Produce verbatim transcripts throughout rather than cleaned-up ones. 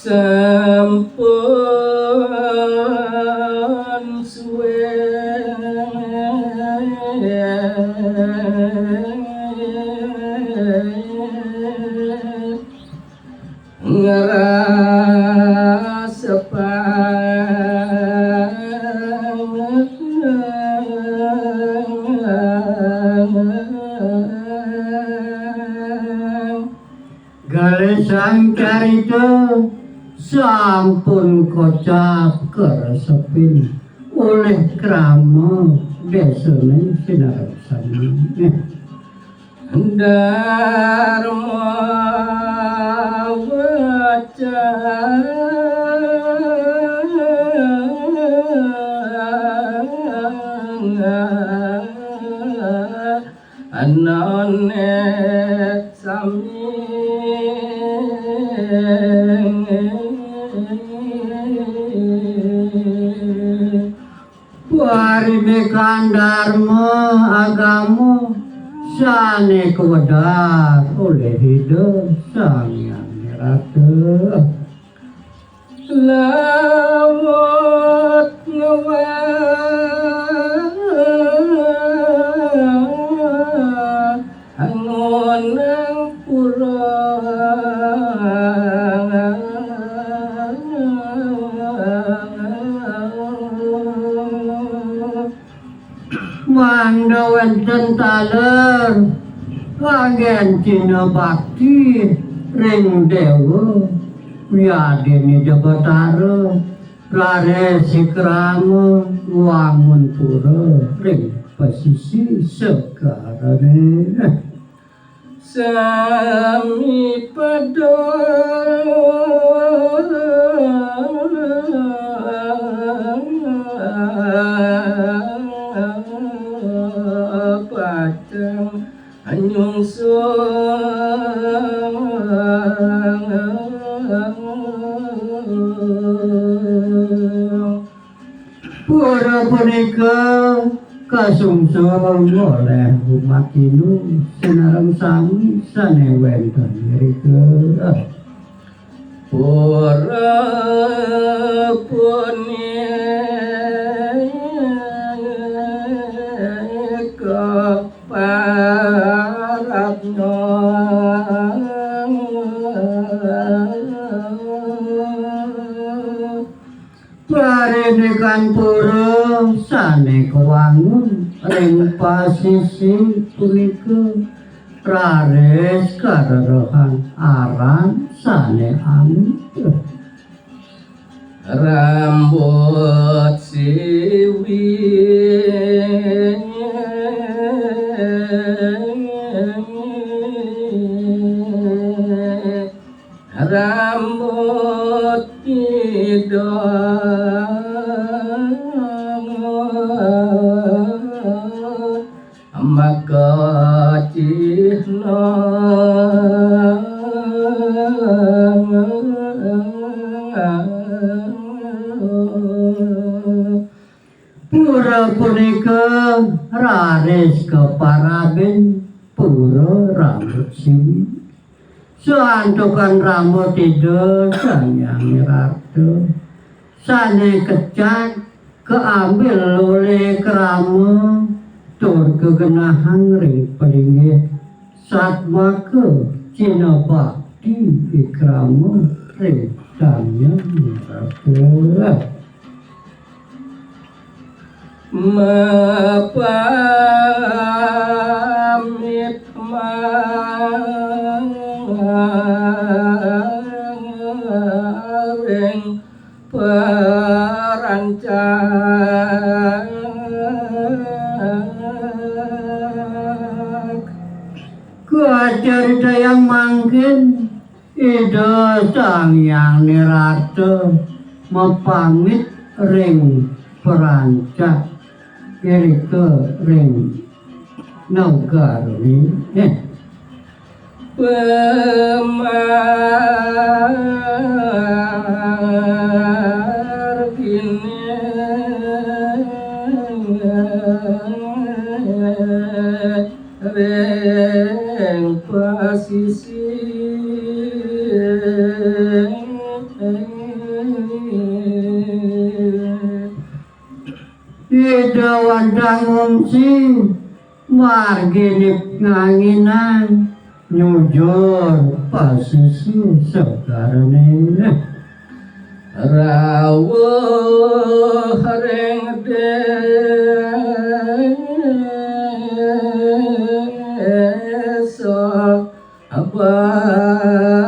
Sampun suwe ngrasepang Galih sang carita sampun kocap karesepin olih krama desane sinareng sami. Dharma waca anane sami. Parindikan dharma agama sane kawedar olih Ida Sang Hyang Wirata. Lawat ngewah angonang pura. Mangda wenten taler anggen cina bakti ring Dewa Wiadin Ida Batara, raris krama wangun pura ring pasisi segarane. Sami pada pacang nyungsung. Pura punika kasungsung olih umat Hindu sinareng sami sane wenten irika. Pura punika parabnya. Parindikan pura sane kawangun ring pasisi punika raris karerehan aran sane alit. Rambut siwi rambut kidang maka cihna. Pura punika raris kaparabin pura rambut siwi. Santukan rambut Ida Sang Hyang Wirata sane kecak kaambil olih krama tur kagenahang ring palinggih satmaka cina bakti ikrama ring Sang Hyang Wirata. Mapamit maring parancak. Kacaritayang mangkin Ida Sang Hyang Wirata mapamit ring parancak irika ring nagarane. Pamargine ring pasisi Ida wantah ngungsi, margi nip nganginan, nyujur pasisi segarane. Rawuh ring desa Abraban.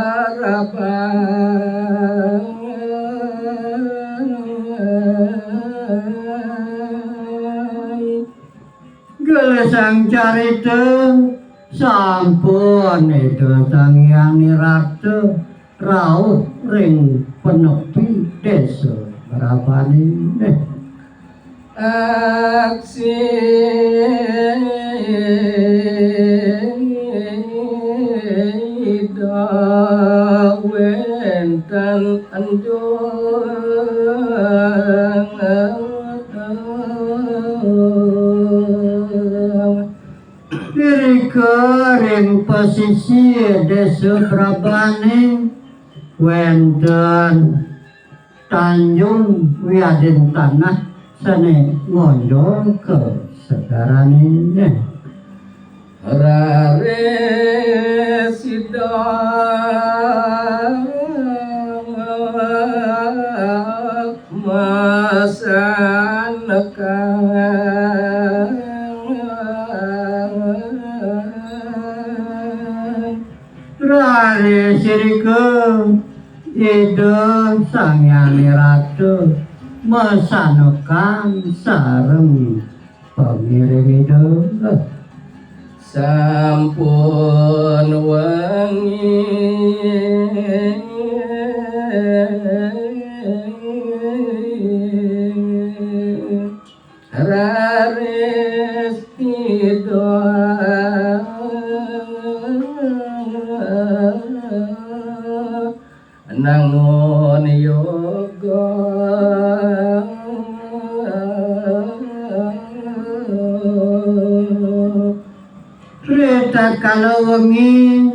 Gelisang carita, sampun Ida Sang Hyang Nirata rauh ring panepi desa Abrabane. Aksi Ida wenten anjung. Irika ring pasisi desa Abrabane wenten tanjung wiadin tanah sane ngonjol ka segarane. Raris Ida masanekan. Raris irika Ida Sang Hyang Nirata masanekan sareng pangiring Ida. Sampun wengi, raris Ida nangun yoga. Ritatkala wengi,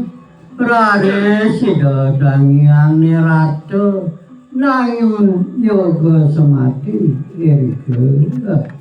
raris Ida Sang Hyang Nirata nangun yoga samati irika.